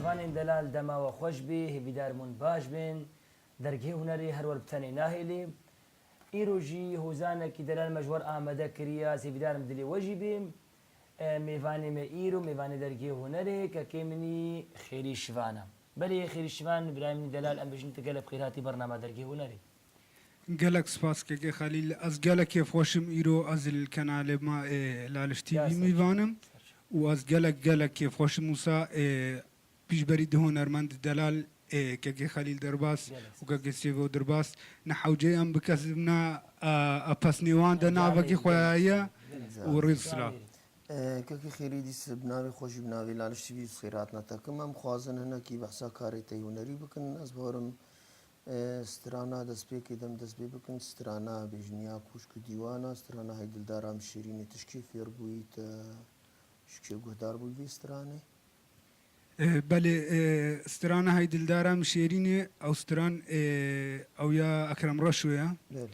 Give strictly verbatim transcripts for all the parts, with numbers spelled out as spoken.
Mêvanên delal dema we xweş bî, hêvîdar im hûn baş bên. Dergehê hunerê her wer bi tenê nahêlê. Îro jî hozanekî delal me ji wer amade kiriye, ez hêvîdar im dilê we jî bê. E, mêvanê me îro, mêvanê dergehê hunerê, kekê min î Xêrî Şivan e. Belê Xêrî Şivan, birayê min î delal, em bêjin tu gelek bi xêr hatî bernama dergehê hunerê. Gelek spas kekê Xelîl. Ez gelek kêfxweş im îro ez li kenalê me, ê, Laliş Ya T V ser mîvan im. Ser çav. Û ez gelek, gelek kêfxweş im wisa, ê, pîşberî du hunermend delal, ê, kekê Xelîl Derbas Gelek û kekê Sêvo Derbas. Ne hewceyê em bi kes na, a, a pesnê wan de Em navekî carê xwe gelek ye spas. Û rêz silav. Carê. Ê, kekê Xêrî dîs bi navê xwe jî bi navê Laliş T V xêr hatina tekim. Em xwazin hinekî behsa karê te yê hunerî bikin. Ez bawerim Strana destpêkê dem dest pê bikin, strana bêjiniya Koşk û Dîwana, strana Heydildara Mişêrînê, tu ji kê fêr bûyî, te ji kê guhdar bûyî vê stranê? E, belê, e, strana Heydildara Mişêrînê, ew stran, e, ew ya Ekrem Reşo ya. Belê.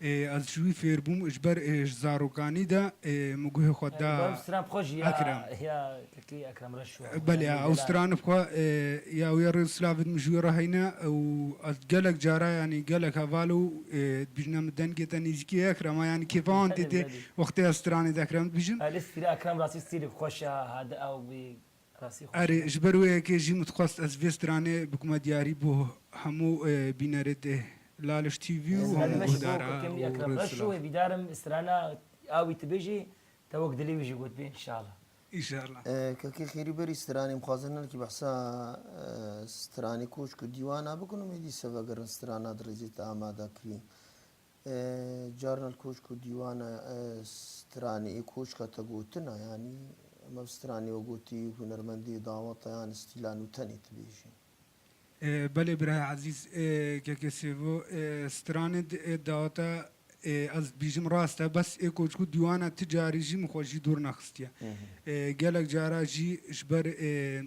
E, ez ji wî fêr bûm, ji ber, e, ji zarokanî de, e, min guhê xwe da Ekrem. Belê, ya, Kekî Ekrem Reşo. Belê, ya, ew stranê bi xwe, e, ya wê rê silavê min ji wê re heyne û ez gelek cara, yanî gelek heval û, e, dibîjine min dengê te nêzîkî ye Ekrem, yanî kêfa wan tê tê wextê ez stranê de Ekrem dibîjim. Belê, stîlê Ekrem rastî stîlê xweş e, hade ew bî rastî xweş e. Erê, ji ber wê yekê jî min dixwest ez vê stranê bikime diyarî bo hemû, e, bînerê de Laliş T V û hemû guhdara û rê silav. Ekrem Reşo, hêvîdar im strana a wî tu bêjî, te wek dilê wî jî gotibê, înşallah. Înşallah. E, kekê Xêrî berî stranê em xwazin hinekî behsa, e, stranê Koşk û Dîwana bikin û êdî se vegerin strana di rêzê te amade kirî. E, carna li Koşk û Dîwana, e, stranê ê koşka te gotina, yanî em ev stranê we gotî hunermendê daweta yan stîla nû tenê tu bêjî. E, belê birayê ezîz, e, kekê Sêvo, e, stranê di, e, daweta, e, ez dibîjim rast e, bes ê Koşk û Dîwana ti carî jî min xwe jî dûr nexistiye. Hı hı. E, gelek cara jî ji ber, e,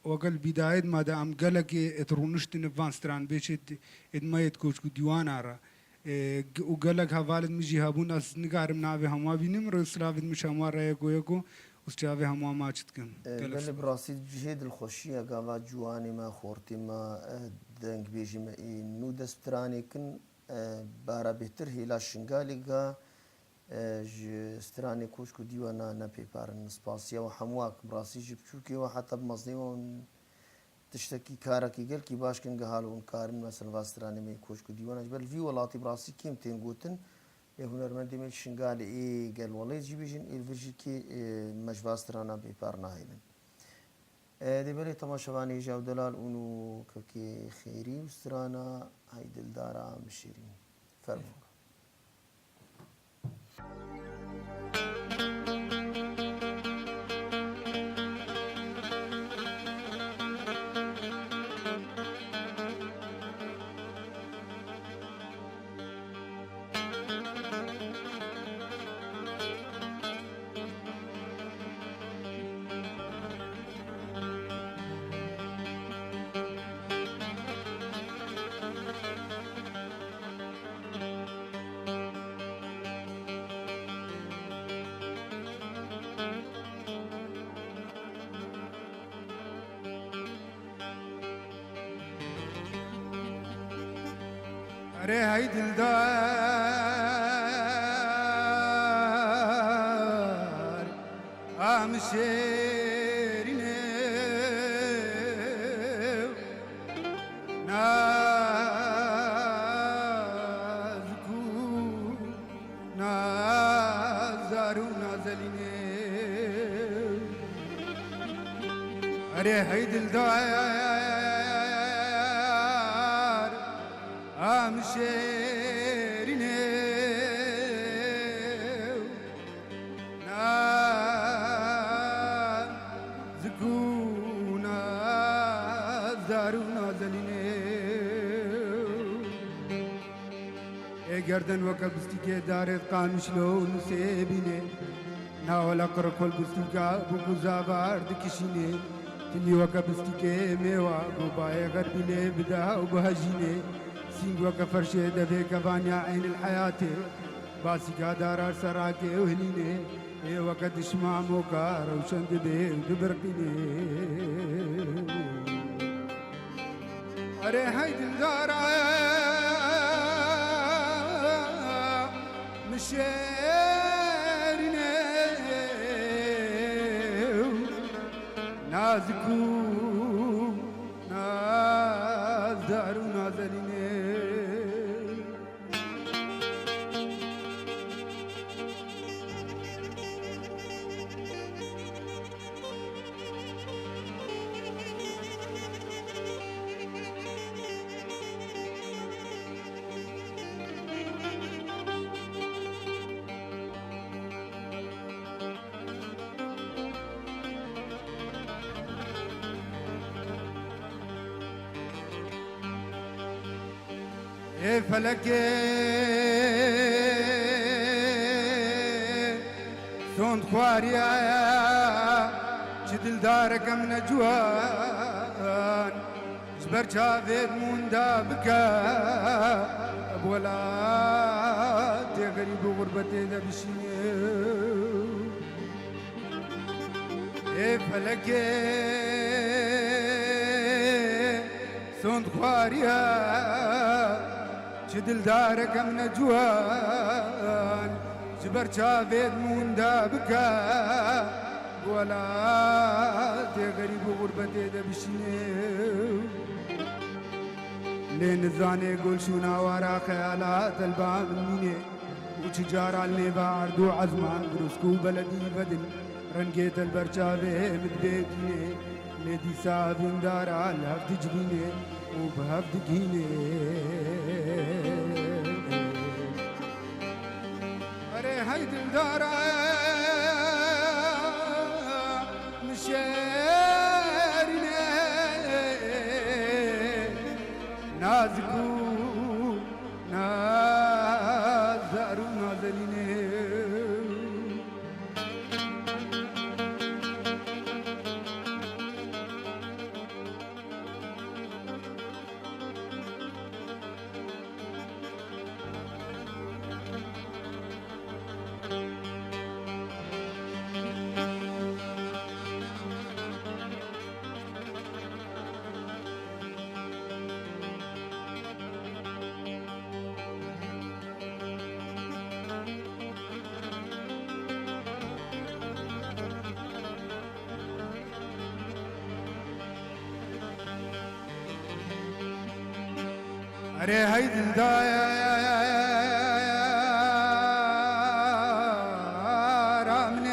weke li bîdayê de me de em gelekê êt rûniştine van stran bêçê êt me yêt Koşk û Dîwana re. E, g-, û gelek hevalên min jî hebûn, ez nikarim navê hemû bînim, rê silavên min ji hemû re yeko yeko û çavê hemû ma çi dikim. E, gelek belê spas. Bi rastî cihê dilxweşî ye gava ciwanê me, xortê me, e, dengbêjê me ê nû dest bi stranê kin, e, bara bêtir hêla Şingalê ga, e, ji stranê Koşk û Dîwana ne pêparin. Spasiya we hemû ak bi rastî ji biçûkê we heta bi mezinê we hûn tiştekî, karekî gelkî baş kin, giha li hûn karin, mesela, va stranê me yê Koşk û Dîwana, ji ber li vî welatî bi rastî kêm tên gotin, lê hunermendê me ji Şingalê ê gel welêt jî bêjin, ê li vir jî kê, e, me ji va stranan bêpar nahêlin. E, dê belê temaşevanê hêja û delal ûn û kekê Xêrî û strana Heydildara Mişêrîn. Fermo. Erê hey dildar, a min şêrînê, nazik û nazar û nazelînê. Erê hey dildar, a min şêrînê, nazik û nazar û nazelînê. Ê gerden weke bistîkê darê qamîşlo û nusê bînê. Navela qirikol bistîka bûk û zavar dikişînê. Tilî weke bistîkê mêwa, gobayê xerbînê bida û bihejînê. Sîng weke ferşê devê kevaniya eynil heyatê. Basîka darar serakê û hilînê. Ê weke dişmamoka rewşen dibê û dibirqînê. Erê hey dildara min şêrînê, nazik û nazdar û nazelînê. Ê felekê sond xwariya, çi dildareke min e ciwan, ji ber çavê min da bike, bi welatê xerîb û xurbetê de bişîne. Ê felekê sond xwariya, çi dildareke min e ciwan, ji ber çavê min da bike, bi welatê xerîb û xurbetê de bişîne. Lê nizane gul şûna wara xeyala telba min mîne. Û çi cara li nêva erd û ezman girûsk û beledî vedin, rengê te li ber çavê min dibê tînê, lê dîsa vîndara li hev dicivîne û bi hev digihîne. Erê hey dildara min şêrîne, nazik û nazdar û nazelînê. Erê hey dildara min ê,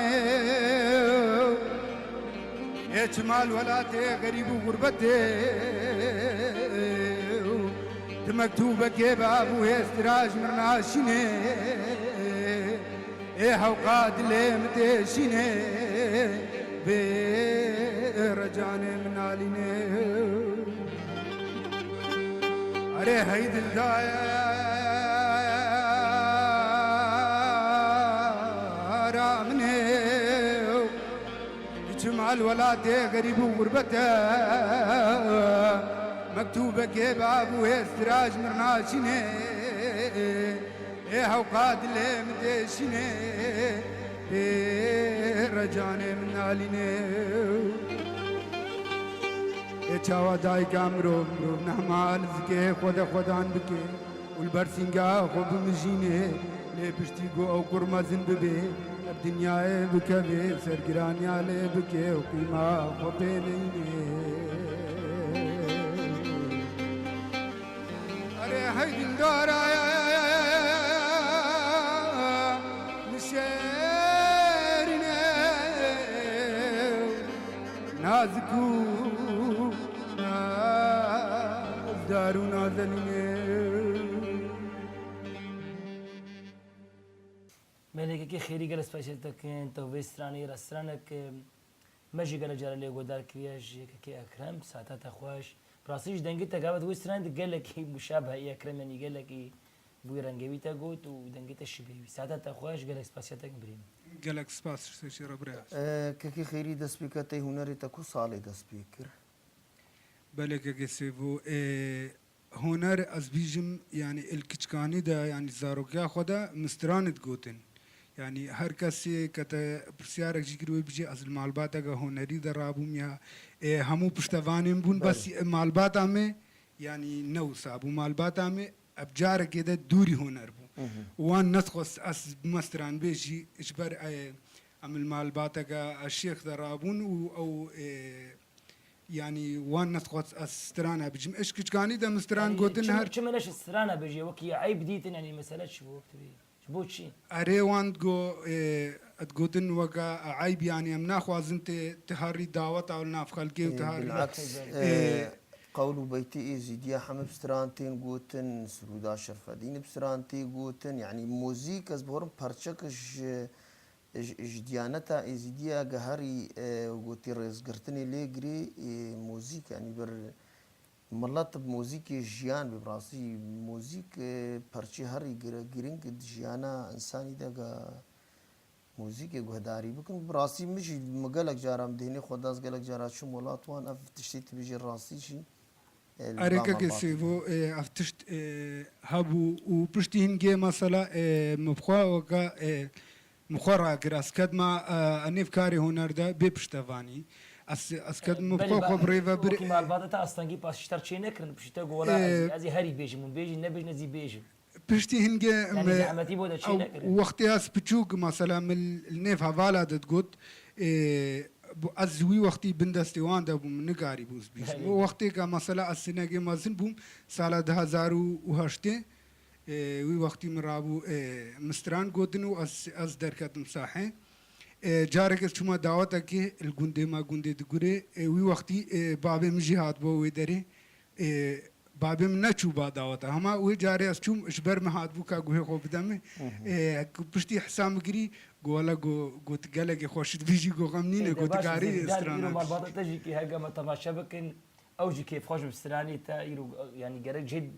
ê çima li welatê xerîb û xurbetê, tu mektûbekê bi av û hêstira ji min naşînê. Ê hewqa dilê min têşînê, bê recanê min nalînê. Erê hey dildara min ê, çima li welatê xerîb û xurbet e, mektûbekê bi av û hêstira ji min naşînê. Ê hewqa dilê min têşînê, pê recanê min nalînê. Ê çawa dayika mirov, mirov nehma li zikê xwe de xwedan bike û li ber sînga xwe bimijîne, lê piştî ku ew kur mezin bibe, ev dinyayê bikeve ser giraniya lê bike û qîma xwe pê neyne. Erê hey dildara min şêrîne, nazik û nazdar û nazenîne. Melekekê Xêrî, gelek spasiya te kin, te vê stranê re stranek, e, me jî gelek cara lê guhdar kiriye ji yekekê Ekrem, saeta te xweş. Bi rastî jî dengê te gava di wê stranê de gelekî muşabehe î Ekrem, yanî gelekî bi wî rengê wî te got û dengê te şibê wî. Saeta te xweş, gelek spasiya te kin birî min. Gelek spas ji te jî re birêz. E, kekê Xêrî, destpêka te hunerê te ku salê dest pê kir? Belê kekê Sêvo, e, Huner, ez bîjim, yanî, il kiçkanî de, yanî, zarokiya xwe de min stranê digotin. Yanî her kesê ke te pirsyarek jî kir wê bijî ez li malbateke hunerî de rabûm ya, e, hemû piştevanên bûn, Belê. bes malbata me, yanî ne wisa bû. Malbata me ev carekê de dûrî huner bû. Hı hı. Wan nedixwest ez bime stranbêj jî, ji ber, e, em li malbateke şêx de rabûn û ew, e, yanî wan nedixwest ez strana bijim. Eş kiçkanî de min stran Yanî gotin çi, her çi min neşt strana bêjî, wekî eyb dîtin, yanî mesele çi bû, wek tu bî? Ji bo çi? Erê wan go, e, et gotin weke eyb, yanî em naxwazin tê, tê herî daweta û li nav xelkê û tê Ê, herî, bilaks, e, e, qewl û beytê Êzîdiya hemî bi stran tên gotin, sirûda Şerfedînî bi stran tê gotin, yanî muzîk ez bihorim perçek ji, ji, ji diyaneta Êzîdiya ge herî, e, gotî rêzgirtinê lê girê, e, muzîk, yanî bir Milet bi muzîkê jiyan bê, bi rastî muzîk, e, perçê herî gir-, giring di jiyana însanî de ga muzîkê guhdarî bikin. Bi rastî min jî, min gelek cara, min dêhnê xwe da, ez gelek cara çûm welat wan, ev tiştê tu bêjî rastî jî, e, li Erê ba kekê malbatê Sêvo, de. e, ev tişt, e, hebû û piştî hingê mesela, e, min bi xwe weke, e, Min xwe rakir, ez kedma, e, nêv karê huner de bê piştevanî. Ez, ez kedim min Belê xwe, ba-, xwe bi rê ve bir, wekî malbata te astengî pasîşter çê nekirin, piştî te got, "Wela ez, e, ez ê herî bêjim, hûn bêjin, nebêjin, ez ê bêjim." Piştî hingê Yanî me, zehmetî bo de çê ew nekirin. wextê ez piçûk, mesela min li nêv hevala de digot, e, bu, ez wî wextî bin destê wan de bûm, nikarî bû ez bêjim. Belê. O wextê ke mesela ez sinekê mezin bûm, sala du hezar û heştê, E, wî wextî min rabû, e, min stran gotin û ez, ez derketim sahê. E, carek ez çûma dawetekê li gundê me, gundê Digurê. E, wî wextî, e, babê min jî hatibû wê derê. E, babê min neçû ba daweta. Hema wê carê ez çûm, ji ber min hatibû ka guhê xwe bide min. Hı hı. E, ku piştî hisa min girî, got, "Wele," got, "got gelekê xweş dibêjî," got, "xem nîne," E, de got, baş, "Dikarî Zevdar, stran îro nakî." malbata te jî kê hege me temaşe bikin. Ew jî kêfxweş bi stranê te îro, yanî gerek cihê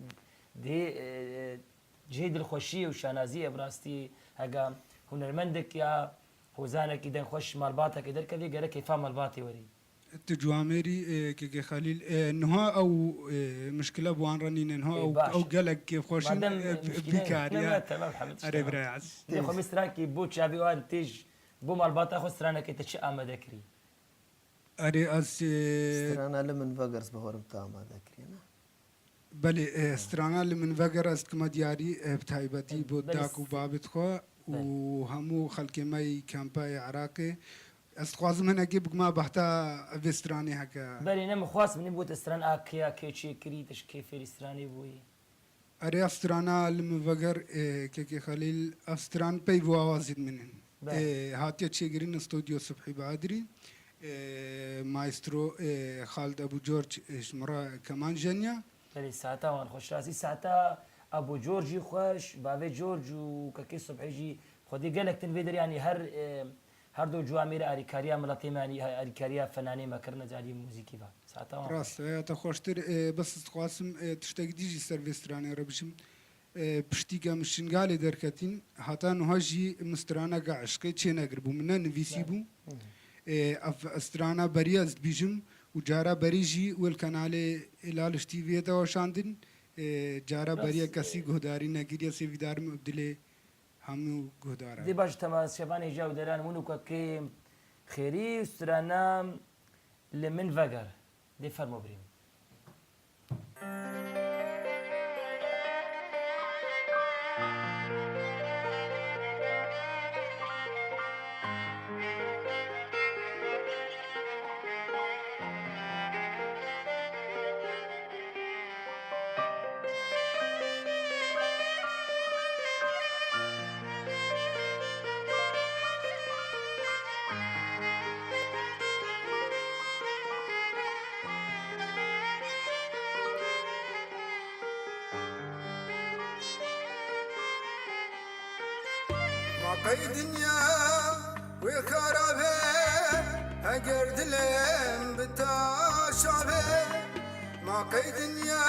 dê, e, cihê dilxweşiyê û şanaziyê, bi rastî hega hunermendek ya hozanekî dengxweş malbatekê derkevê, gerek kêfa malbatê werî. Tu ciwamêrî, e, kekê Xelîl, e, niha ew, e, mişkile bi wan re nîne, niha Ê, ew, baş. ew gelek kêfxweş in, Madem, e, e, mişkile bikar ne, ya. ne, temam, Hemid, Erê tamam. biraya ez. Lê xwe min strankî bo çavê wan têj, bo malbata xwe stranekê te çi amade kirî? Erê, ez, e, Strana li min veger, ez bawerim te amade kiriye, ne? Belê, e, strana li min veger, ez dikime diyarî, e, bi taybetî bo Belê, dak û babit xwe û Belê. hemû xelkê me yî kempa yê Iraqê. Ez dixwazim hinekê bikime behta vê stranê heke. Belê, ne min xwest, min ê bû te stran a kê ya kê çêkirî, te ji kê fêrî stranê bûyî? Erê, ev strana li min veger, e, kekê Xelîl, ev stran peyv û awazên min in. Belê. E, hatiye çêkirin Studio Subhî Badirî. E, maestro, e, Xalid Ebû Corc, e, ji min re keman jeniya. Belê, saeta wan xweş. Rastî saeta Ebû Corc jî xweş, bavê Corc û kekê Subhî jî xwedî gelek din vê derê, yanî her, e, Her du ciwamêrê arîkariya miletê me, yanî arîkariya fenanê me kirine carî muzîkî ve. Saeta wan Rast e, ya te xweştir. E, bes ez dixwazim, e, tiştek dî jî ser vê stranê re bijim. E, piştî ke min Şingalê derketîn, heta niha jî min straneke eşqê çênekiribû, min nenivîsîbû. Hı hı. E, ev strana berî ez dibîjim û cara berî jî wê li kanalê Laliş T V'yê de weşandin. E, cara Rast, berî ye kesî e, guhdarî nekiriye, sêvîdarim ew dilê Hemû guhdaran. Dê baş temaşevanê ji ew deran û nûkekê xêrî û strana li min veger. Dê fermo birîm. Ma qey dinya wê xera be, heger dilê min bi taşa be. Ma qey dinya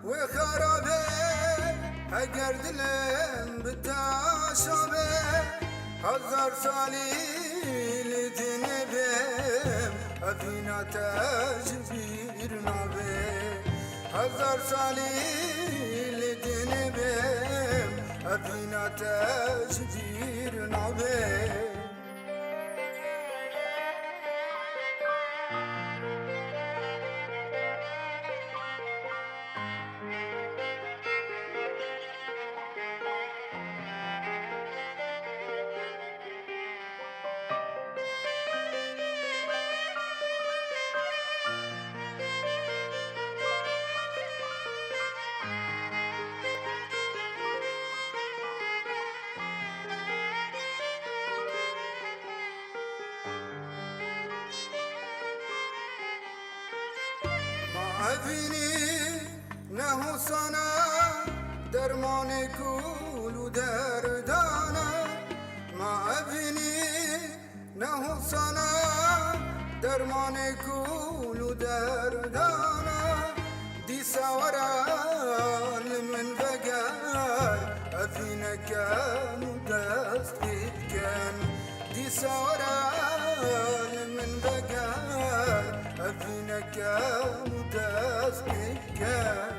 wê xera be, heger dilê min bi taşa be. Hezar salî li din bim, evîna te ji bîr nabe. Hezar salî li din bim, Evîna te ji bîr nabe. Ma evînî ne hosana, dermanê kul û derdana. Ma evînî ne hosana, dermanê kul û derdana. Dîsa were li min veger, evîneke min dest pê bikin. Dîsa were li min veger, evîneke min dest pê bikin.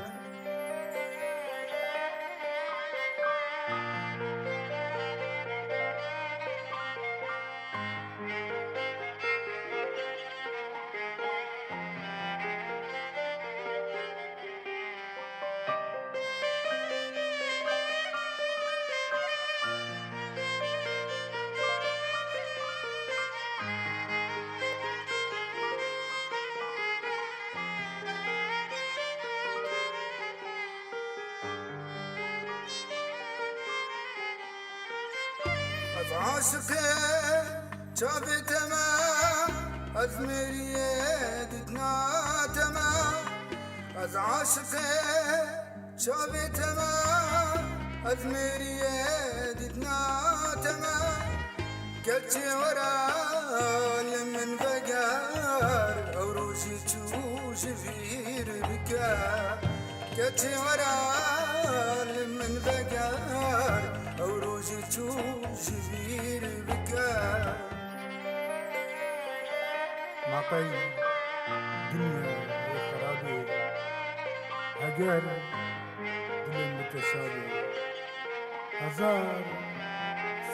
Ez aşiqê çavê te me, ez mêriyê didna te me. Ez aşiqê çavê te me, ez mêriyê didna te me. Keçê were li min veger, ew rojî çû ji vîr bike. Keçê were li min veger, ew rojî çû ji vîr bike. Ma qey dinya wê xerabê, heger dilê min bi te şad e. Hezar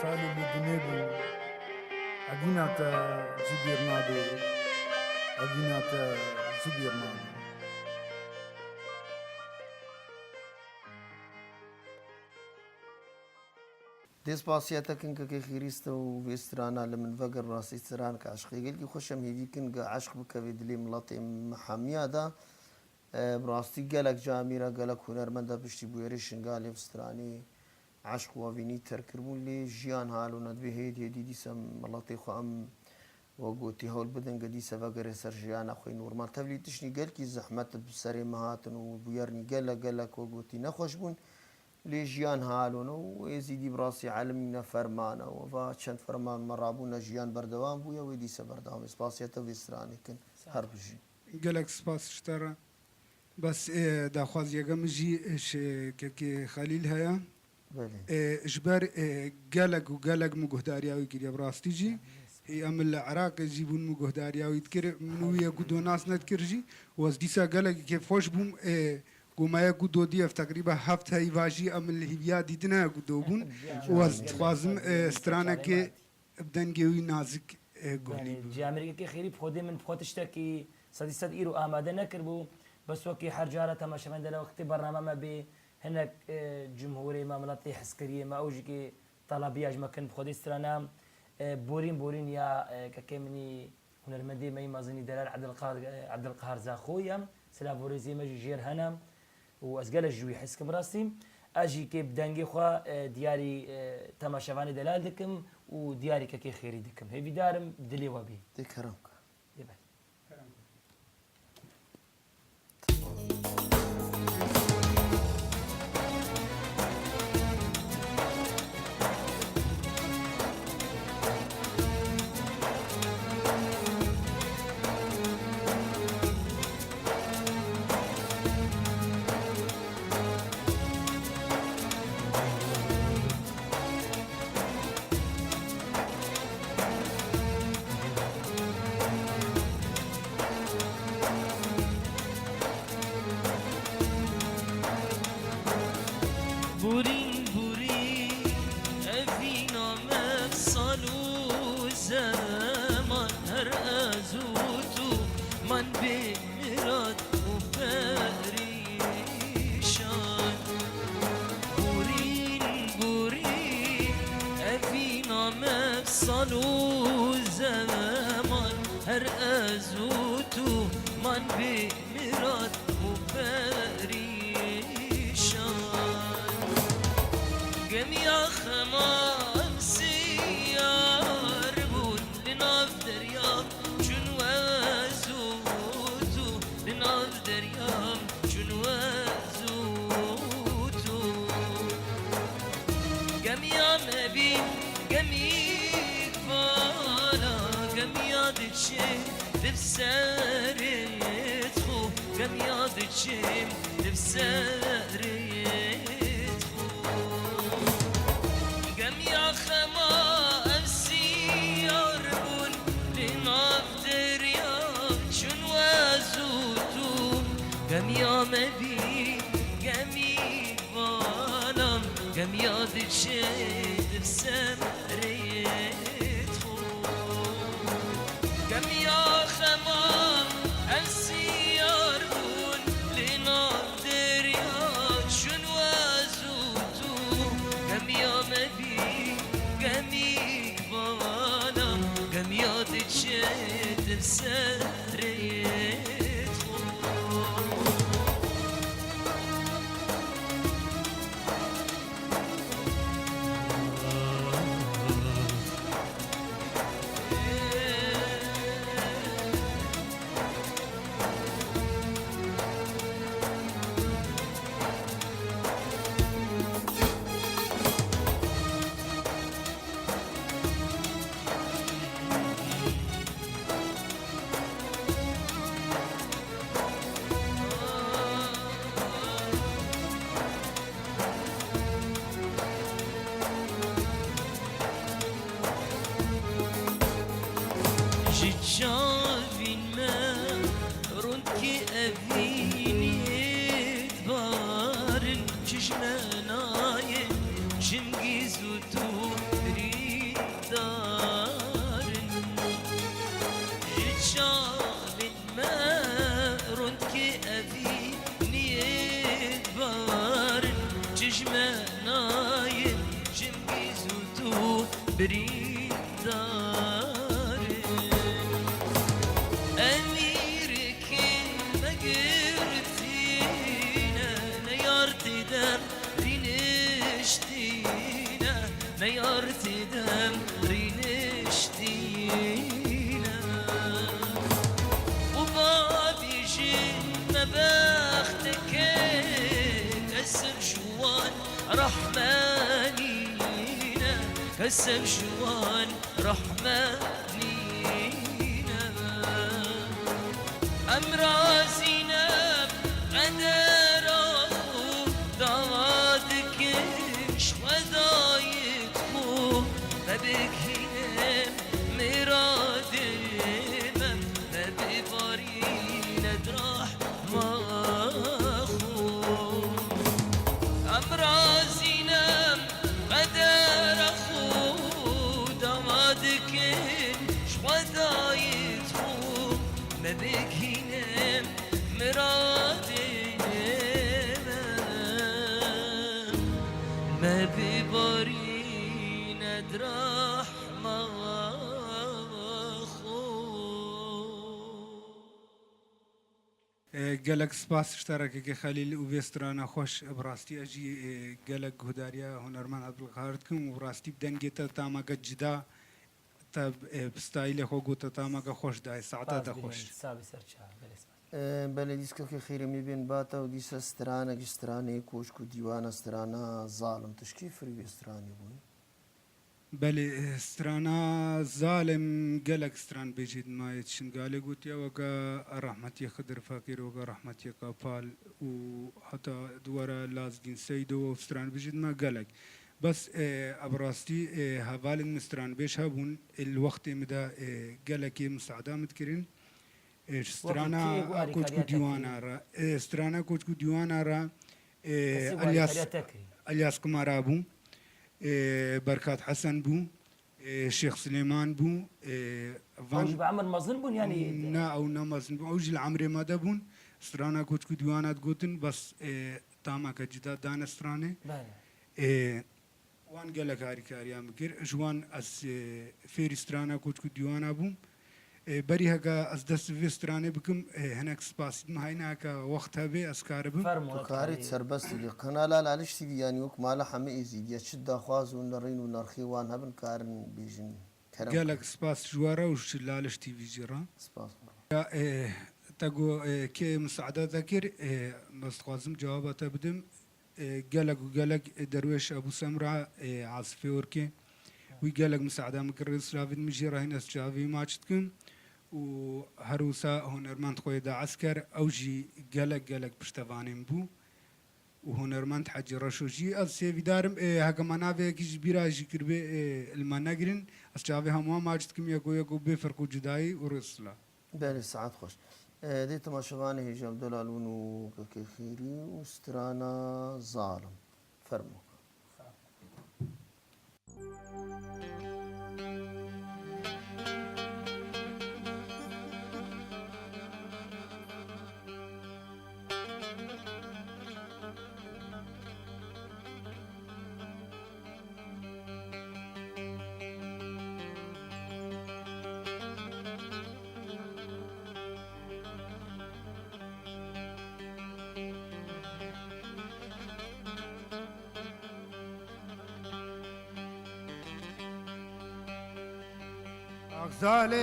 salî li dinê bû, evîna te ji bîr nabe, evîna te ji bîr nabe. Dê spasiya te kin kekê Xêrî Stira û vê strana li min veger, rastî straneke eşqê gelkî xweş e, em hêvî kin ge eşq bikeve dilê miletê me hemiya de. E, bi rastî gelek camîra gelek hunermenda piştî bûyerê Şingalê bi stranê eşq û evînî ter kiribûn, lê jiyan halo ne, dibê hêdî hêdî dîsa miletê xwe em wek gotî hewl bidin ge dîsa vegere ser jiyana xwe yê normal. Tevlî tiştî gelkî zehmet bi serê me hatin û bûyernî gelek gelek wek gotî nexweş bûn. Lê jiyan halo ne û Êzîdî bi rastî elimî ne ferman e û va çend ferman me rabûne jiyan berdewam bûye, wê dîsa berdewam e. Spasiya te vê stranê kin. Sağ ol. Her bijî. Gelek spas ji te re. Bes, e, daxwaziyeke min jî, e, ji kekê Xelîl heye. Belê. E, ji ber, e, gelek û gelek min guhdariya wî kiriye bi rastî jî. Hî em li Iraqê jî bûn min guhdariya wî dikir. Min wî yek û du nas nedikir jî. Û ez dîsa gelekî kêfxweş bûm. E, ku me yek û du dî ev teqrîben heft heyva jî em li hîviya dîtine yek û du bûn. Û ez dixwazim, e, stranekê bi dengê wî nazik, e, guhlî Belê, bû. Cî Amerîkekê Xêrî bi xwedê min bi xwe tiştekî sedî sed îro amade nekiribû. Bes wekî her cara temaşevan de le wextê bername me bê, hinek, e, cumhûrê me, miletê hezkiriyê me, ew jî kê talabiya ji me kin bi xwedê strana, e, borîn borîn ya, e, kekê min î hunermendê me yî mezin î delal Ebdilqahar, e, Ebdilqahar Zaxo ye. Silav û rêzê me jî jêr hene. û ez gelek ji wî hez kim rastî. Ez jî kê bi dengê xwe, e, diyarî, e, temaşevanê delal dikim û diyarî kekê xêrî dikim. Hêvîdar im dilê we bî. Dê kerem ke. Dê belê. Burîn, burîn. Wan bê mirad û perîşan. Borîn, borîn, evîna me sal û zeman. Her ez û tu man bê mirad û perîşan. Gemiya xema em siyar bûn li nav derya. Çûn we zû zû li nav derya, çûn we zû zû. Gemiya me bî gemîk vala, gemiya diçe di serê xwe, gemiya diçe di serê xwe. Gemiya xema ev siyar bûn li nav derya, çûn we zû tu. Gemiya me bî gemîk vala, gemiya diçe di serê xwe. Gemiya xema ev siyar bûn li nav derya, çûn we zû tu. Gemiya me bî gemîk vala, gemiya diçe di serê xwe. Ji çavên me rûnkê evînê dibarin, çijmenayên jingî zû tu birîndar in. Ji çavên me rûnkê evîniyê dibarin, çijmenayên jingî zû tu birîndar in. Emîrikê me girtîne, neyar tê dem rîniştîne, neyar tê dem rîniştîne. Û bavêjin me bexteke kesem ji wan rehme nîne, kesem ji wan rehme nîne. Em razî ne qedera xwe, dawa dikin ji Xwedayê xwe, me bigihîne miradê me, me bibarîne di rehma xwe. Em razî ne qedera xwe, dawa dikin ji Xwedayê xwe, me bigihîne miradê me, me bibarîne di rehma xwe. E, gelek spas ji te re kekê Xelîl û vê strana xweş. Bi rastî ez jî, e, gelek guhdariya hunermend Ebdulqehar dikim û bi rastî bi dengê te tameke cida, te, e, bi stayîlê xwe gote tameke xweş dayê. Saeta te xweş. Spas bihîn, sabî ser çav, belê spas. E, belê dîskekê xêrê me bên ba te û dîsa stranek ji stranê koçk û dîwana strana Zalim. Tu ji kî firî vê stranê bûyî? Belê, strana Zalim gelek stranbêjê di mayê di Şingalê gotiye, weke rehmetiyê Xidir Fekir, weke rehmetiyê Kapal û heta di were Lazgîn Seydo û stranbêjê di me gelek. Bes, e, bi rastî, e, hevalên min stranbêj hebûn, e, li wextê min de, e, gelekê misaada min dikirin. E, ji strana Koçk û Dîwana re, e, strana Koçk û Dîwana re, e, Elyas, Elyas Qimara bû, e, Berkat Hesen bû, Ê, Şêx Silêman bû, ê, Ew van jî bi emir mezin bûn, yanî? Na, ew ne mezin bûn. Ew jî li emrê me de bûn. Strana koçk û dîwana digotin, bes, ê, tameke cida dane stranê. Belê. Ê, wan gelek harîkariya min kir. Ji wan ez, ê, fêrî strana koçk û dîwana bûm. Ê, berî heke ez dest vê stranê bikim, ê, hinek spasî dime, heyne heke wext hebe ez karibim. Fermo, Tu karî T V. serbest bî. Kanala Laliş T V, yanî wek mala hemî êzîdiya, çi daxwaz û nerîn û nerxê wan hebin, karin bêjin. Kerem Gelek bike. spas ji we re û ji Laliş T V jî re. Spas. Ya, ê, te got, ê, kê misade te kir, ê, ez dixwazim cewaba te bidim. Ê, gelek û gelek, ê, Derwêş Ebû Semra, ê, Asifê Orkê. Wî gelek misade min kir, rêz çavî min jî re hîn ez çavî maç dikim. Û her wisa hunermend xwe yê da esker, ew jî gelek, gelek piştevanên bû. Û hunermend Hecî Reşo jî. Ez sêvîdarim, ê, heke me navê yekî ji bîra jî kiribê, ê, li me negirin. Ez çavê hemûyan maç dikim, yeko yeko bê ferq û cudayî û rêz silav. Belê, saet xweş. E, dê temaşevanê hêja bi delal bûn û kekê xêrî û strana zalim. Fermo. Ax zalim,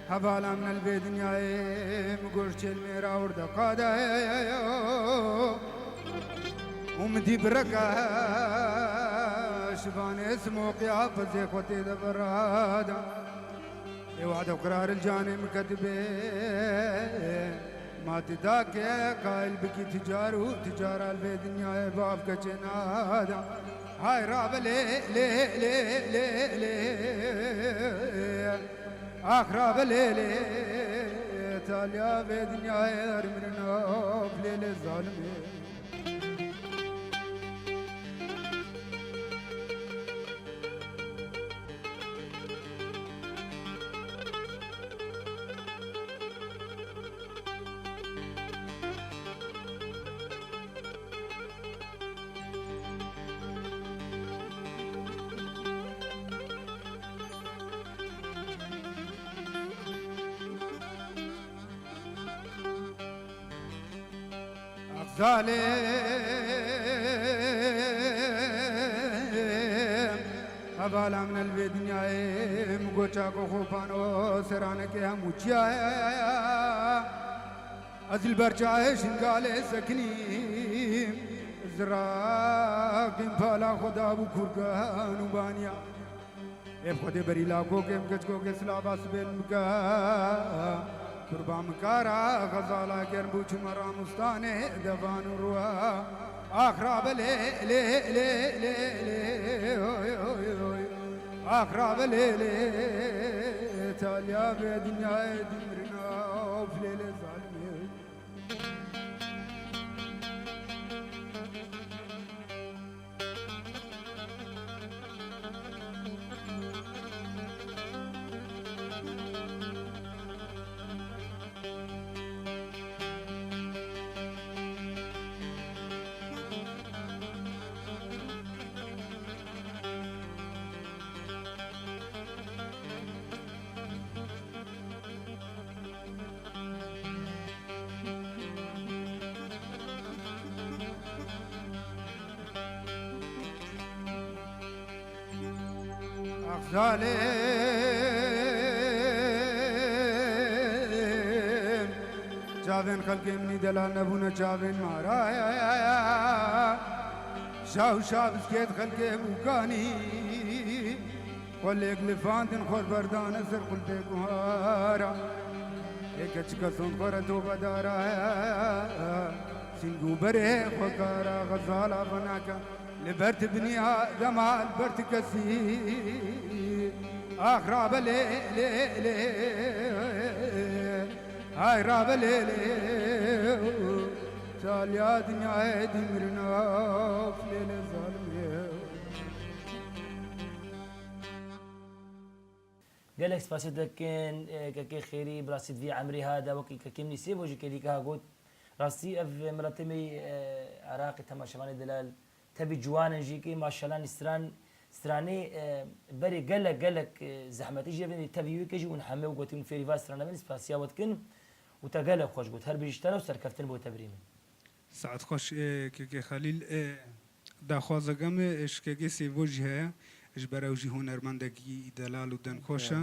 hevala min li vê dinyayê, min goş çêl mêra wir de qadayo. Û min dî bireke şivanê simoqiya pezê xwe tê de birada. Ê wade qiraril canê min ketibe. Ma ti dake qayil bikî ticar û ticara li vê dinyayê bav keçê nada. Hay rabe lê, lê, lê, lê, lê. Ax rabe lê, lê. Taliya vê dinyayê her mirina, lê, lê zalimê. Ax zalim, hevala min li vê dinyayê, min goça ku xopano seranekê hemû çiyaya. Ez li ber çayê Şingalê sekinîm, ziraqîm pala xwe dabû kurgan û baniya. Ê bi Xwedê berî lakokê min keçikokê silava sibê min bike. Kurban min kara xezala germ bû çûme Ramustanê devan û ruwa. Ax rabe lê, lê, lê, lê, lê, oy, oy, oy. Ax rabe lê, lê, taliya vê dinyayê dimrina, of lê, lê zalimê. Ax zalim, çavên xelkê min î delal nebûne çavên mara. Şaw şabiskêt xelkê bûkanî. Xwelêk lifandin xwe berdane ser qulpê guhara. Ê keçika son xwe re tobedara. Sîng û berê xwe kara xezala xwe nake. Li ber ti biniya dema li ber ti kesî. Ax rabe lê, lê, lê. Ay rabe lê, lê. Daliya dinyayê dimrina filê lê zalimê. Gelek spasiyê te dikin, e, kekê Xêrî, bi rastî di vî emrê ha de wekî kekê min î Sêvo jî kêlîka ha got. Rastî ev miletê me, e, Iraqê temaşevanê delal tevî ciwan in jî kê maşallah stran, stranê, e, berê gelek, gelek, e, zehmetî jî evên tevî wê ke jî hûn hemê û gotin fêrî va strana min spasiya we dikin û te gelek xweş got. Her bijî ji te re û serkeftin bo te birî min. Saet xweş, e, kekê Xelîl, e, daxwazeke me, e, ji kekê Sêvo jî heye. Ji ber ew jî hunermendekî delal û dengxweş e.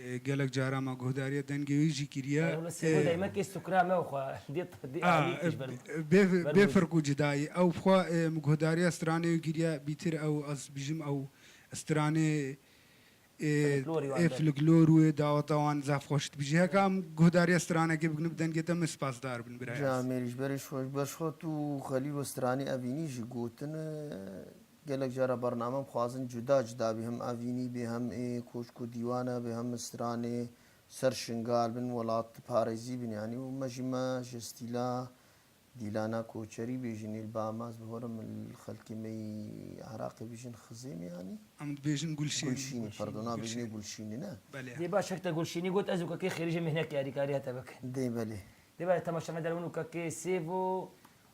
E, gelek cara me guhdariya dengê wî jî kiriye. Wele Sêvo E, dayme kê sukra me xwe. Dê, dê a, alî e, ji ber, bê, ber bê wî. Firq û cidayî. Ew xwe, e, guhdariya stranê wî kiriye, bîtir ew, ez bijim ew stranê, e, Folklorî wan e, de. Folklor û daweta wan zaf xweş dibijî. Heka em guhdariya stranekê bikin bi dengê te, min spasdar bin, birayê ez. Camêrî ji berê xwe, ji ber xwe tu Xelîl û stranê evînî jî gotine. Gelek cara bername em xwazin cuda cuda bî, hem evînî bî, hem ê koşk û dîwane bî, hem stranê ser Şingal bin, welat parêzî bin, yanî û me jî me ji stîla dîlana koçerî bêjin, ê li ba me ez bihorim li xelkê me yî Iraqê bêjin xizêm, yanî. Em dibêjin gulşênî. Gulşînî, pardon, nabêjin ê gulşînî ne? Belê. Dê baş, hek te gulşînî got, ez û kekê Xêrî jî mihnek yarîkarî hete bikin. Dê belê. Dê belê temaşevanê delal hûn û kekê Sêvo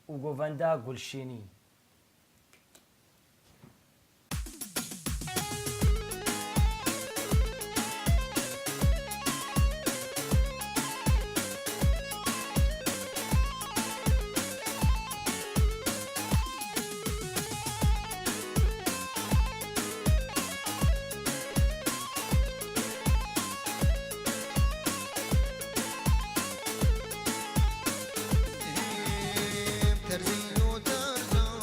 û govenda gulşênî. Terzî û terzan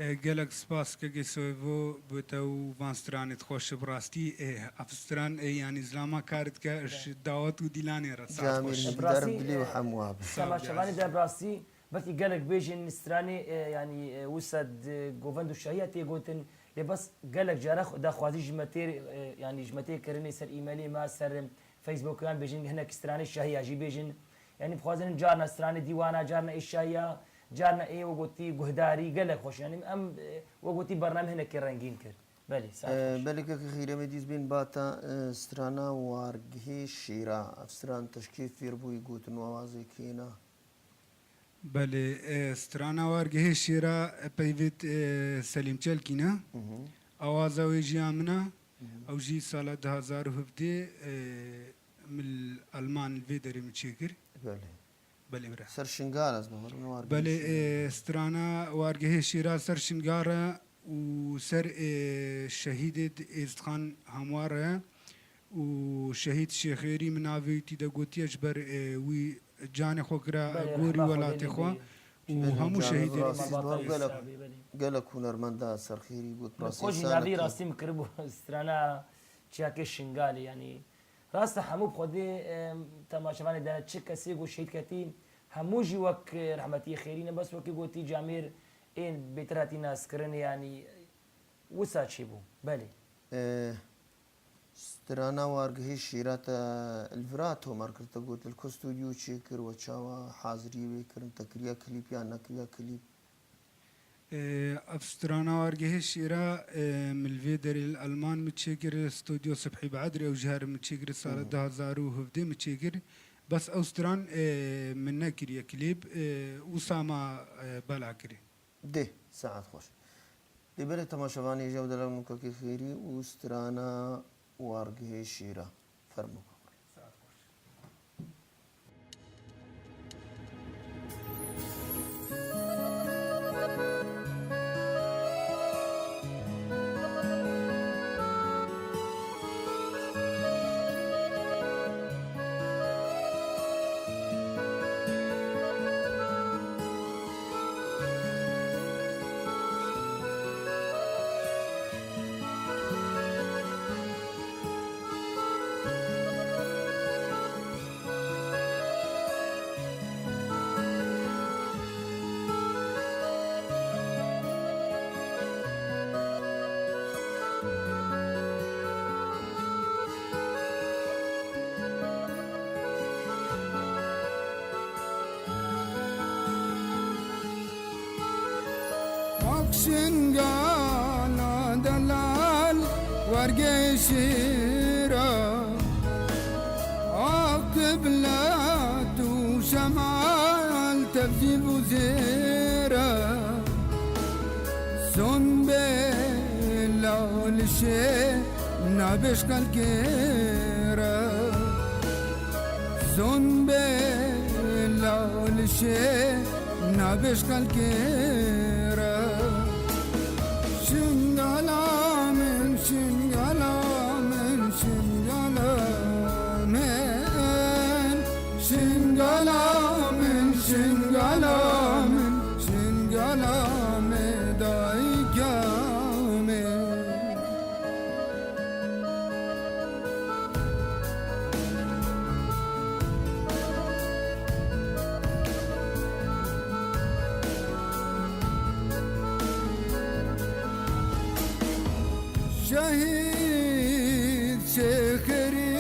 E, gelek spas kekê Soyvo bo te û van stranê xweş. Bi rastî, e, ev stran, e, yanî zilama kar dike, ji dawet û dîlanê re saet xweş. Camîr, ji dîdarê dilê û hemû abi. Sağ ol, temaşevanê de bi rastî belkî gelek bêjin stranê, e, yanî, e, wisa di govend û şahiya tê gotin, lê bes gelek cara xwe-, daxwazî ji me tê, e, yanî ji me tê kirinê ser emailê me, ser, e, Facebookan bêjin, hinek stranê şahiya jî bêjin. Yanî dixwazin carna stranê dîwana, carna ê şahiya, carna ê wek gotî guhdarî gelek xweş. Yanî em, e, wek gotî bername hinekî rengîn kir. Belê, saet xweş. Belê kekê Xîrê, me dîs bên bata, e, strana Wargihê Şêra. Ev stran te ji kê fêr bûyî gotin û awazê kê ne? Belê, e, strana Wargihê Şêra, e, peyvêt, e, Selîm Çelkî ne. Hı hı. Awaza wê jî ya min e. Hı hı. Ew jî sala du hazar û hevdeh, e, min li Alman li vê derê min çêkir. Belê. Belê bira. Ser Şingal ez bawer, min Wargihê Belê, Şêra. E, strana Wargihê Şêra ser Şingal e û ser, e, şehîdê Êzidxan Hemwar e. û şehîd Şêxêrî min navê wî tî de gotiye, ji ber, e, wî canê xwe kira gorî welatê xwe û hemû şehîdê. Gelek, gelek hunermenda serxêrî got. Min rastî xwe jî navê rastî min kiribû strana çiyakê Şingalê, yanî rast e, hemû bi Xwedê, e, temaşevanê de çi kesê ku şehîd ketî, hemû jî wek, e, rehmetiyê xêrî ne, bes wekî gotî camêr ên bêtir hatî naskirin, yanî wisa çêbû. Belê. E, Strana Wargihê Şêra te li vira tomar kir, te got li ku stûdyo çêkir, we çawa haziriyê wê kirin, te kiriya klîp yan nekiriya klîp? E, ev strana Wargihê Şêra, e, min li vê derê li Alman min çêkir, stûdyo Subhî Beedrê, ew ji herin min çêkir, sala du hazar û hevdeh min çêkir. Bes ew stran, e, min nekiriye klîp, e, wisa ma, e, bela kirî. Dê, saet xweş. Dê belê temaşevanê ji ew delal nûkekê xêrî û strana Wargihê Şêra. Fermo. Ak Şingala delal wergê şêra, ak qibla tu şemal tevzî bû zêra. Son bê lalişê nabêj qelkê re. Son bê lalişê nabêj qelkê re. Şingala min, Şingala min, Şingala min. Şingala min, Şingala min, Şingala me dayika me. Şehîd Şêxerî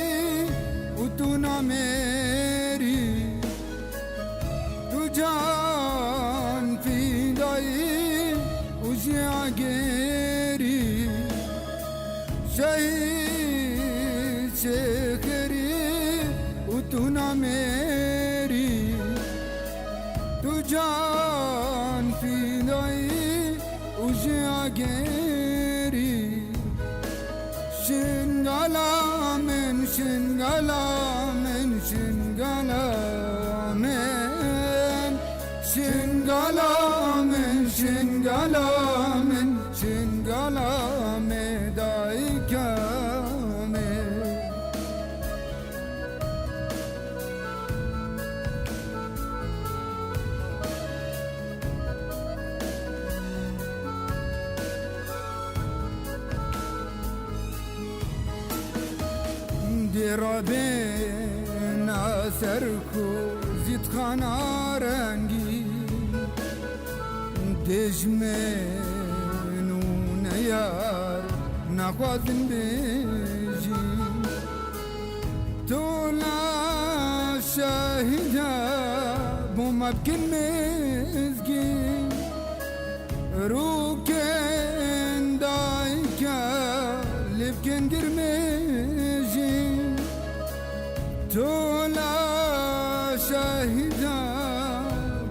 û tu namêrî, tu can fîdayî û jî agêrî. Şehîd Şêxerî û tu namêrî, tu can fîdayî û jî agêrî. Şingala min, Şingala min, Şingala min. Şingala min, Şingala min, Şingala me dayika me. Rabê naser ku zîtxana rengî, dijmin û neyar naxwazin bêjî. Tola şehîda bo me bikin mizgîn. Rûkên dayika lê bikin girmêjî. Tola şehîda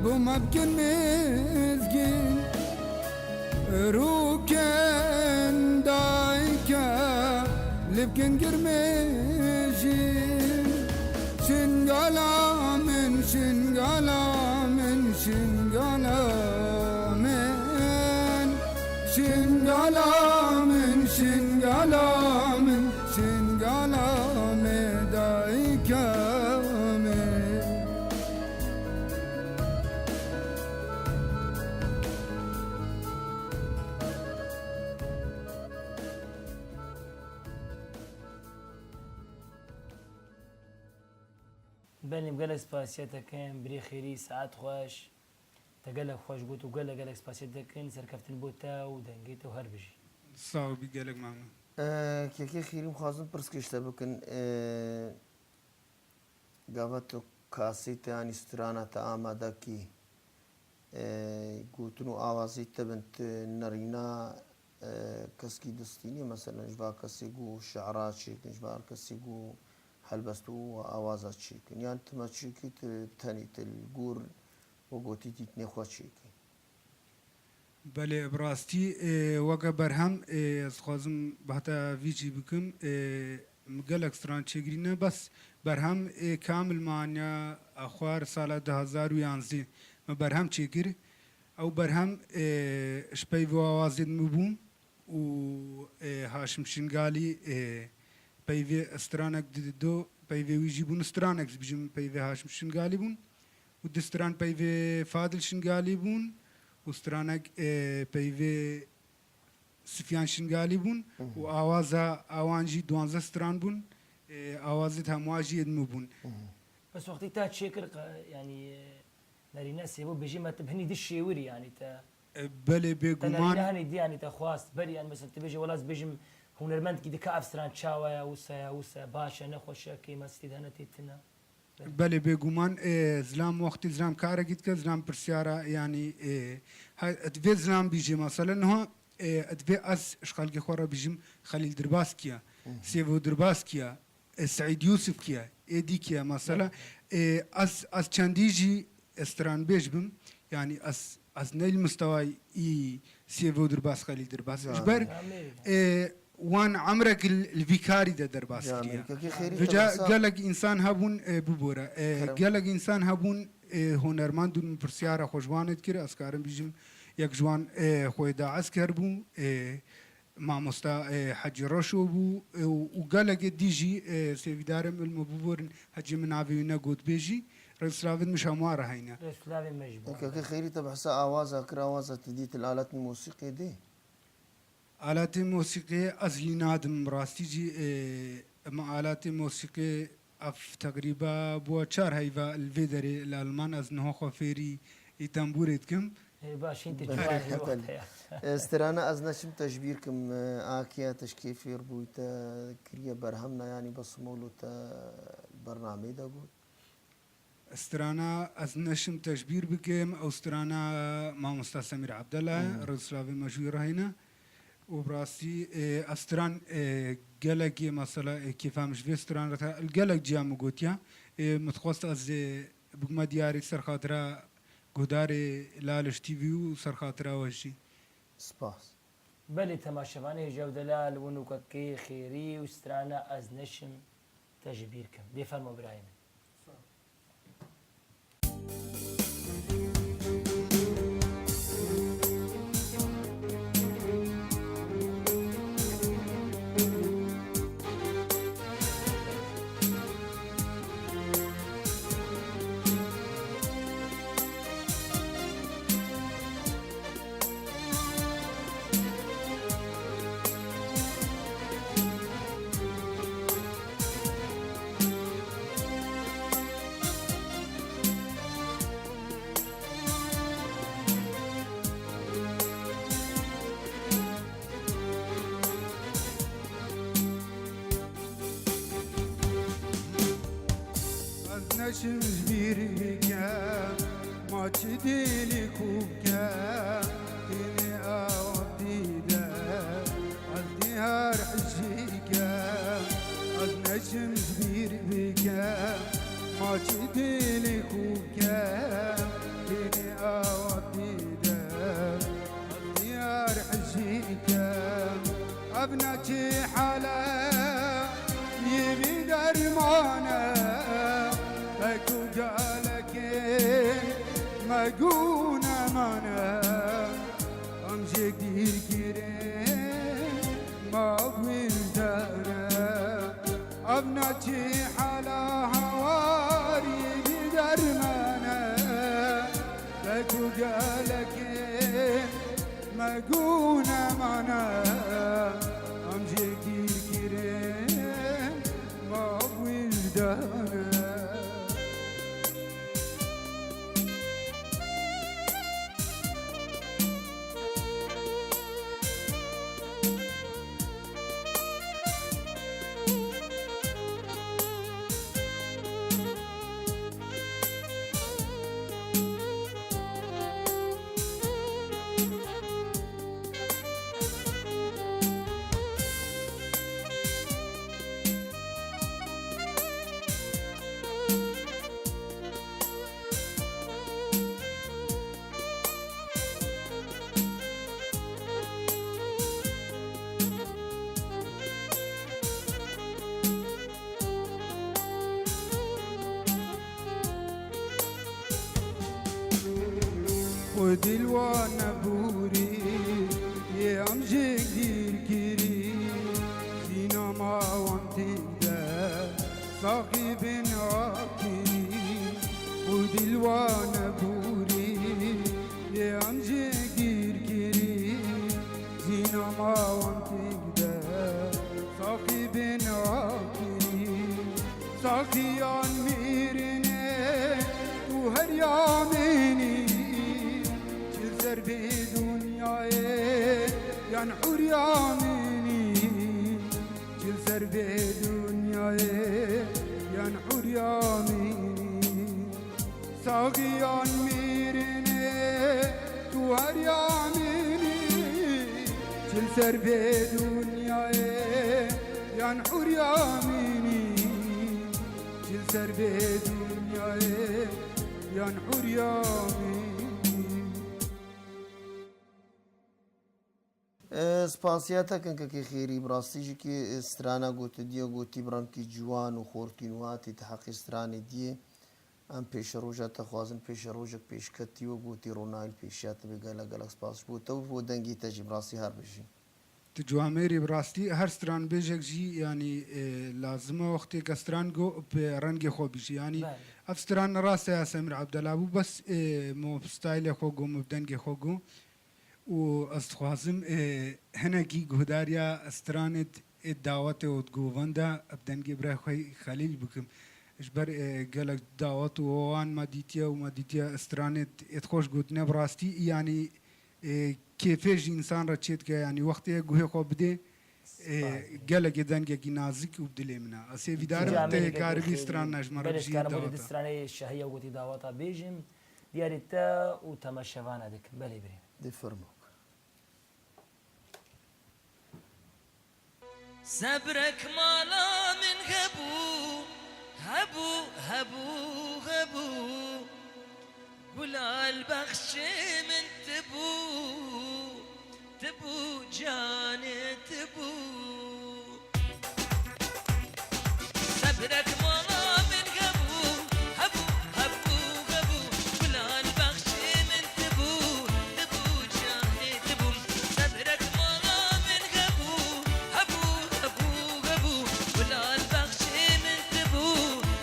bo me bikin mizgîn. Rûkên dayika lê bikin girmêjî. Şingala min, şingala min, şingala min. Şingala min, şingala min, şingala me dayika min. Belê, em gelek spasiya te kin, birê xêrî, saet xweş. Te gelek xweş got û gelek, gelek spasiya te kin, serkeftin bo te û dengê te û her bijî. Sax bî, gelek memnûn. Ee, kekê Xêrî, em xwazin pirsgê ji te bikin. Ee, gava tu kasê te yanî strana te amade kî, e, gotin û awazê te bin, tu nerîna, e, keskî distînî, meselen, ji va kesê ku şi'ra çêkin, ji va kesê ku helbest û awaza çêkin. Yan tu me çêkî, tu tenê tu li gor we gotî dîtinê xwe çêkî. Belê, bi rastî, e, weke berhem, e, ez dixwazim behta vî jî bikim. E, min gelek stran çêkirîne, bes berhem, e, Kamil Manya, e, xwar sala du hazar û yanzdeh me berhem çêkir. Ew berhem, e, ji peyvê awazê min bû û, e, Haşim Şingalî, e, peyvê stranek di do, peyvê wî jî bûn stranek, ez bijim peyvê Haşim Şingalî bûn. Û du stran peyvê Fadil Şingalî bûn û stranek, e, peyvê Sifyan Şingalî bûn û awaza awan jî duwanzeh stran bûn. E, awazê hemwa jî êd min bûn. Bes wextî te çêkir, qe-, yanî, e, nerîne sêvo bêjî me tu bi hinî di şêwirî, yanî te, E, belê, te bêguman. Nerîne hinî di, yanî te xwast berî, yanî mesela tu bêjî, wela ez bêjim hunermendkî dike ev stran çawa ye, wisa ye, wisa ye, baş e, nexweş e, kêmestî de hene tê tune. Belê, bêguman, e, zilam wextî zilam karekî dike, zilam pirsyara, yanî, e, ha, divê zilam bîjê, mesela, niha, e, divê ez ji xelkê xwe re bîjim, Xelîl Dirbas kiya, Sêvo Dirbas kiya, e, Seîd Yûsif kiya, êdî kiya, mesela, e, ez, ez çendî jî stranbêj bim, yanî ez, ez ne li mistewayî Sêvo Dirbas, Xelîl Dirbas. Ji ber, e, wan emrek li, li vî karî de derbas kiriye. Vêca gelek însan hebûn, e, bibore. E, gelek însan hebûn, e, hunermend û min pirsyara xwe ji wan dikir. Ez karim bijim yek ji wan, e, xwê da esker bû, e, mamosta, e, Hecî Reşo bû, e, û, û gelekê dî jî, e, sêvîdarê min li me biborin, hecî min navê wî negot bê jî, rêzslavên min ji hemû re heyne. Rêzslavên me ji bo. Keke Xêrî, te behsa awaza kir, awaza tu dî tu li aletên mosîqê dê? Alatê mosîqê ez lî nadim, rastî jî, e, me alatê mosîqê ev teqrîba bû çar heyva li vê derê li Alman, ez niha xwe fêrî î tembûrê dikim. Ê, baş, hîn tu ciwan hî wexte ya. E, strana Ez Neşim te ji bîr kim, e, a kiya te ji kê fêr bûyî, te kiriye berhem ne, yanî bes molo te li bernameyê de got? Strana Ez Neşim te ji bîr bikim, ew strana mamosta Semîr Abdela, rêzslavê me ji wî re heyne. Û bi rastî, e, ez stran, e, gelekê mesela, e, kêfa min ji vê stran re te li gelek ciya min gotiya. E, min dixwest ez, e, bikime diyarî ser xatira guhdarê Laliş T V û ser xatira we jî. Spas. Belê temaşevanê hêja û delal, win û kekê Xêrî û strana Ez Neşim te ji bîr kim. Dê fermo birayê min. Dîde, diyar hijîke, ev neçî hale, yî bî dermane, pek û gelekên me gûne mane, em jê dîrkirin, ma wî dane. Ev neçî hela hawarî bî dermane, pek û gelekê me gûne mane, em jê dîrkirin, ma wî dane. Xwedî li wan nebûrî, yê em jê dîr kirî, sînema wan tê de, saxî bin akirî. Xwedî li wan nebûrî, yê em jê dîr kirî, sînema wan tê de, saxî bin akirî. Saxiyan mîrine û her yamînî, çil ser bê dinyayê yan hur yamînî, çil ser bê dinyayê yan hur yamînî. Saxiyan mîrine û her yamînî, çil ser bê dinyayê yan hur yamînî, çil ser bê dinyayê yan hur yamînî. E, spasiya te kin kekê Xêrî, bi rastî jî kî, e, strana gotidiye gotî bi rengkî ciwan û xortîn û hatî di heqê stranê diyê. Em pêşeroja te xwazin, pêşerojek pêşketî we gotî ronahî li pêşiya te be, gelek gelek spas ji bo te û ji bo dengê te jî, bi rastî her bijî. Tu ciwamêrî bi rastî her stranbêjek jî, yanî, e, lazim e wextê ke stran go bi rengê xwe bijî. Yanî Belê. Ev stran rast e ya Semîr Ebdela bû, bes, e, mo bi staylê xwe go, mo bi dengê xwe go. Û ez dixwazim, e, hinekî guhdariya stranê d-, ê dawetê û govenda bi dengê birayê xwe Xelîl bikim. Ji ber, e, gelek dawet û wan me dîtiye û me dîtiye stranê d-, êd xweş gotine bi rastî, yanî, e, kêfê ji însan re çêdike, yanî wextê ye guhê xwe bidê, e, Spas. Gelekê dengekî nazik û bi dilê min e. Ez hêvîdar im Camêrî te kekê karibî Xêrî. Strana ji me re Belê, bijî dikarim bo daweta. Di stranê şahiya gotî daweta bêjim, diyarê te û temaşevana dikim. Belê birî. Dê fermo. Sebrek mala min hebû, hebû, hebû, hebû. Gulal bexşê min tibû, tibû canê tibû. Sebrek mala min hebû, hebû, hebû, hebû. Gulan bexşê min tibû, tibû canê tibû. Sebrek mala min hebû, hebû, hebû, hebû. Gulan bexşê min tibû,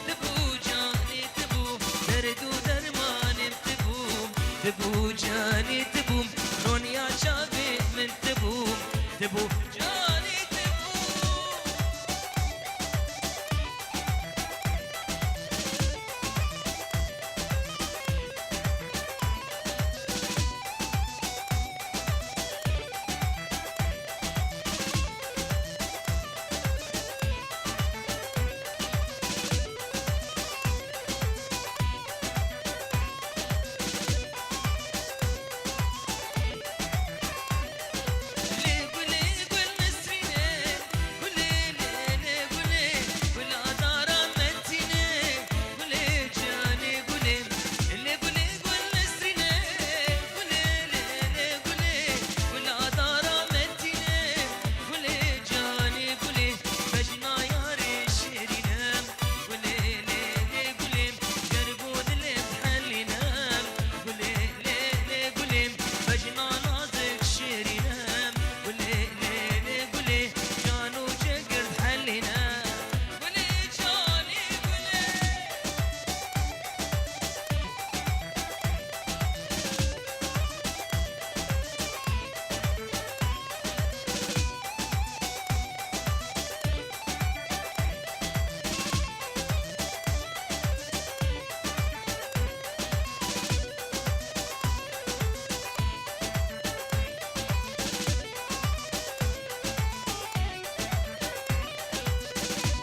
tibû canê tibû. Derd û dermanê min tibû, tibû canê tibû. Ronya çavê min tibû, tibû canê tibû. Lê gulê gul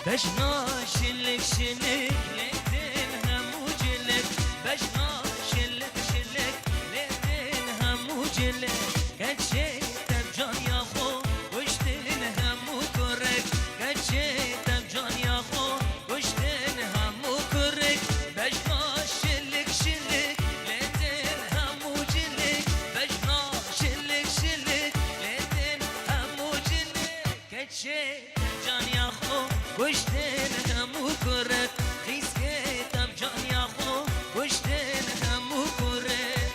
Bejna şilik şilik lê tên hemû cilik. Bejna şilik şilik lê tên hemû cilik. Keçê tevcan ya xwe kuştin hemû kurik. Keçê tevcan ya xwe kuştin hemû kurik. Bejna şilik şilik lê tên hemû cilik. Bejna şilik şilik lê tên hemû cilik. Keçê tevcan ya xwe kuştin hemû kurik. Xîskê tevcan ya xwe kuştin hemû kurik.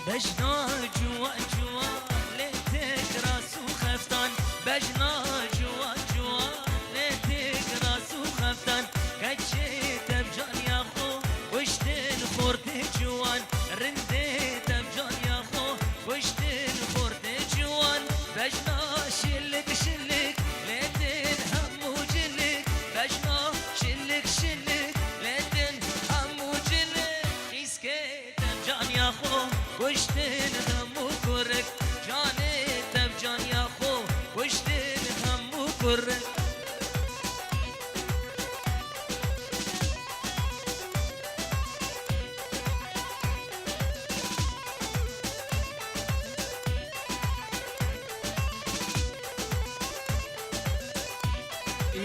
Bejna ciwan ciwan lê têk ras û xeftan. Bejna ciwan ciwan lê têk ras û xeftan. Keçê tevcan ya xwe kuştin xortê ciwan. Rindê tevcan ya xwe kuştin xortê ciwan. Bejna şilik şilik lê tên hemû cilik. Bejna şilik şilik lê tên hemû cilik. Xîskê tevcan ya xwe kuştin hemû kurik. Canê tevcan ya xwe kuştin hemû kurik.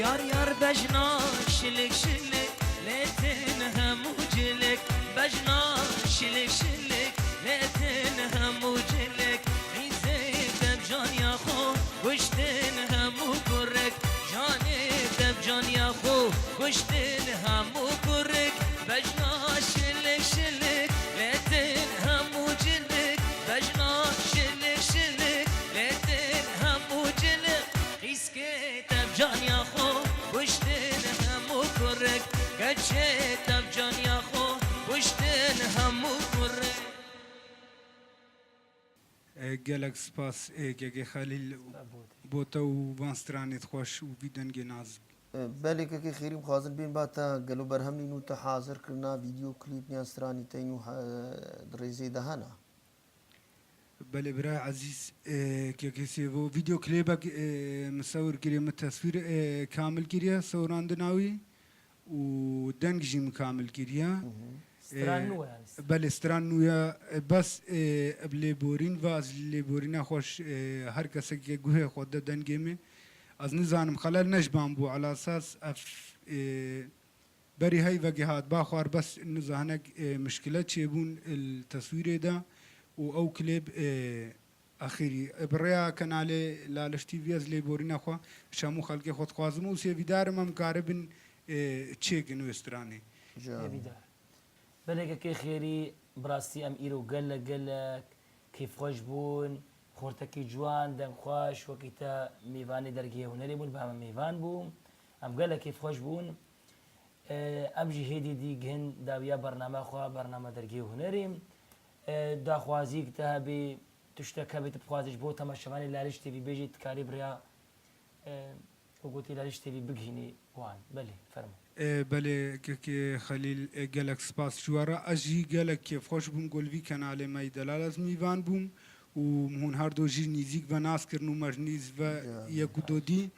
Yar yar bejna şilik şilik lê tên hemû cilik. Bejna şilik şilik lê tên hemû cilik. Xîzê tevcan ya xwe kuştin hemû kurik. Canê tevcan ya xwe kuştin hemû kurik. Bejna şilik şilik lê tên hemû cilik. Bejna şilik şilik lê tên hemû cilik. Xîskê tevcan ya xwe kuştin hemû kurik. Keçê tevcan ya xwe kuştin hemû kurik. E, gelek spas, e, Kekê Xelîl, bo te û van stranê xweş û vî dengê nazik. E, belê Kekê Xêrî, dixwazin bên ba te, gelo berhemên nû te hazir kirina, vîdeo klîp yan stranî te nû he-, di rêzê de hene? Belê birayê ezîz, e, Kekê Sêvo, vîdeo klîbek, e, min sewir kiriye, min teswîr, e, kamil kiriye, sewirandina wî. û deng jî min kamil kiriye. Hı hı. Stran Ee, nû ye yani. Belê, stran nû ye. E, bes, e, bi lêborîn ve ez lêborîna xweş, e, her kesek ke guhê xwe de dengê min. Ez nizanim xelel ne ji ban bû. Elasas ev, e, berî hey vegê hat ba xwar bes niza hinek, e, mişkile çêbûn li teswîrê de û ew klêb, e, Axirî, e, bi rêya kanalê Laliş T V ez lêborîna xwe ji hemû xelkê xwe dixwazim û sêvîdar im em karibin, e, çêkin wê stranê. Sêvîdar. Belê Kekê Xêrî, bi rastî em îro gelek gelek kêfxweş bûn, xortekî ciwan, dengxweş, wekî te mêvanê dergehê hunerê bûn, bi me mêvan bû. Em gelek kêfxweş bûn. E, em jî hêdî dî gihin dawiya bername xwe, bername dergehê hunerê. E, daxwaziyek te hebî, tiştek hebî tu bixwazî ji bo temaşevanê Laliş T V bêjî, dikarî bi rêya, e, ku gotî Laliş T V bigihînî wan. Belê, fermo. E, belê, Kekê Xelîl, e, gelek spas ji we re. Ez jî gelek kêfxweş bûm ku li vî kanalê me yî delal ez mîvan bûm û hûn her du jî nîzîk ve nas kirin û me ji nîz ve yek û du dî.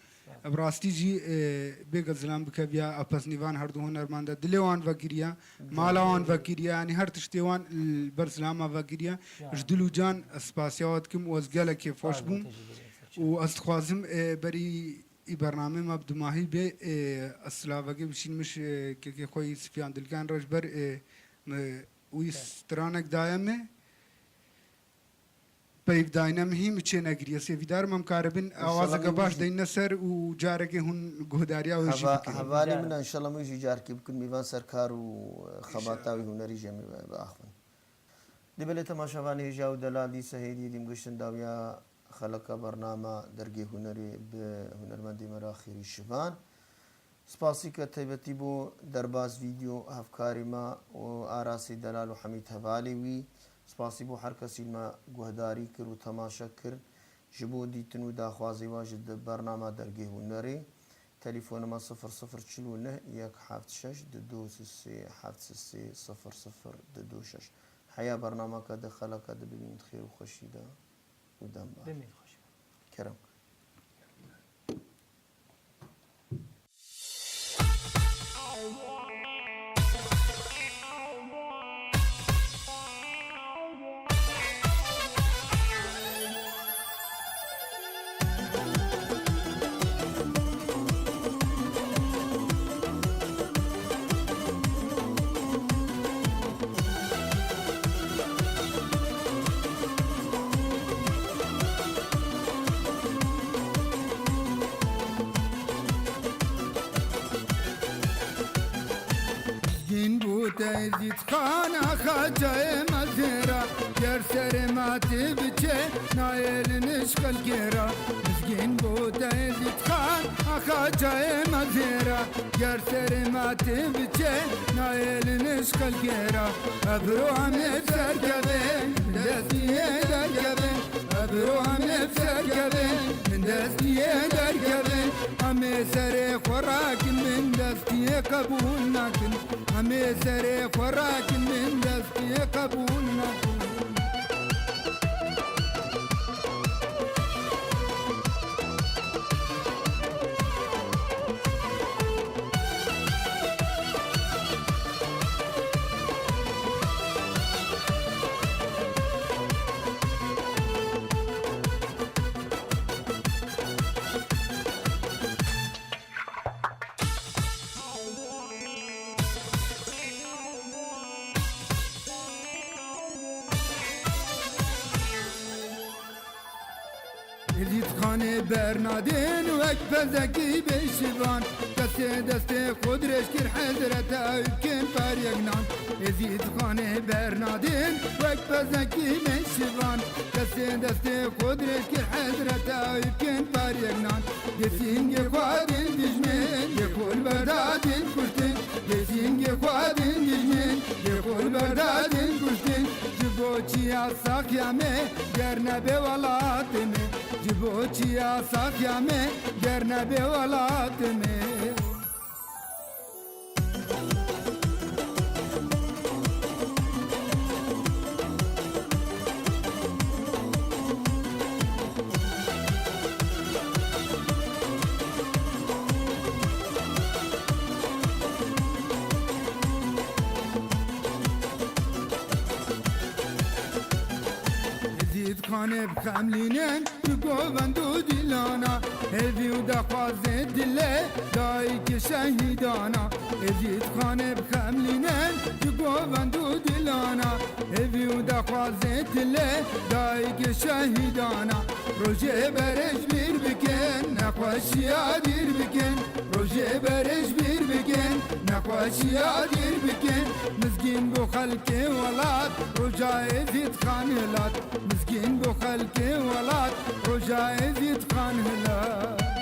Bi rastî jî, e, bêke zilam bikeviya, ew pez nîvan her du hunermend e, dilê wan vekiriye, mala wan vekiriye, yanî her tiştê wan li ber zilama vekiriye. Ji dil û can ez spasiya we dikim û ez gelek kêfxweş bûm. Û ez dixwazim, e, berî î bernamê me bi dumahî bê, e, ez silavekê bişînim ji, e, kekê xwe yî Sifyan Dilkan re ji ber, e, me, wî stranek daye me. Peyvdayîna min hî min çênegiriye. Sêvîdar im em karibin awazeke baş deyne ser û carekê hûn guhdariya wê jî bikin. Hevalê min, înşallah min jî carekê bikin, mêvan ser kar û xebata wî hunerî jî em biaxivin. Dê belê temaşevanê hêja û delal, dîsa hêdî hêdî em gihiştin dawiya xeleka bernama Dergê Hunerê bi hunermendê me re Xêrî Şivan. Spasîke taybetî bo derbaz vîdeo hevkarê me û Arasê Delal û Hemîd hevalê wî. Spasî bo her kesî li me guhdarî kir û temaşe kir. Ji bo dîtin û daxwazî we ji di bernama Dergê Hunerê, telefona me sifir sifir çil û neh yek heft şeş du du sê heft sê sifir sifir du du şeş. Heya bernameke di xeleke di bimînin xêr û xweşî de û dem baş. Bimîn xweş. Kerem. Mizgîn bû te Êzîd Xan, axa cayê me zêra. Ger serê me tê biçe, nayê li nij xelkê ra. Mizgîn bû te Êzîd Xan, axa cayê me zêra. Ger serê me tê biçe, nayê li nij xelkê ra. Evro em ê bi ser kevin, destiyê derkevin. Evro em ê bi ser kevin, destiyê derkevin. Em ê serê xwe rakin, min destiyê qebûl nakin. Em ê serê xwe rakin, min destiyê qebûl nakin. Êzîd Xanê bernadên wek pezekî bêşivan, kesê destê xwe dirêj kir hezreta û bikin pariyek nan. Êzîd Xanê bernadên wek pezekî bêşivan, kesê destê xwe dirêj kir hezreta û bikin pariyek nan. Dê sîngê xwe din dijmin, dê xwe li berda din kuştin. Dê sîngê xwe din dijmin, dê xwe li berda din kuştin. Ji bo çiya saxiya me, ger nebe welatê me. Ji bo çiya saxiya me, ger nebe welatê me. Êzîd Xanê bi xemlînen, ji govend û dilana, hêvî û daxwazê dilê dayikê şehîdana. Êzîd Xanê bi xemlînen, ji govend û dilana, hêvî û daxwazê dilê dayikê şehîdana. Rojê berê ji bîr bikin, nexweşiya dîr bikin. Rojê berê ji bîr bikin, nexweşiya dîr bikin. Mizgîn bo xelkê welat, roja Êzîd Xan hilat. Mizgîn bo xelkê welat, roja Êzîd Xan hilat.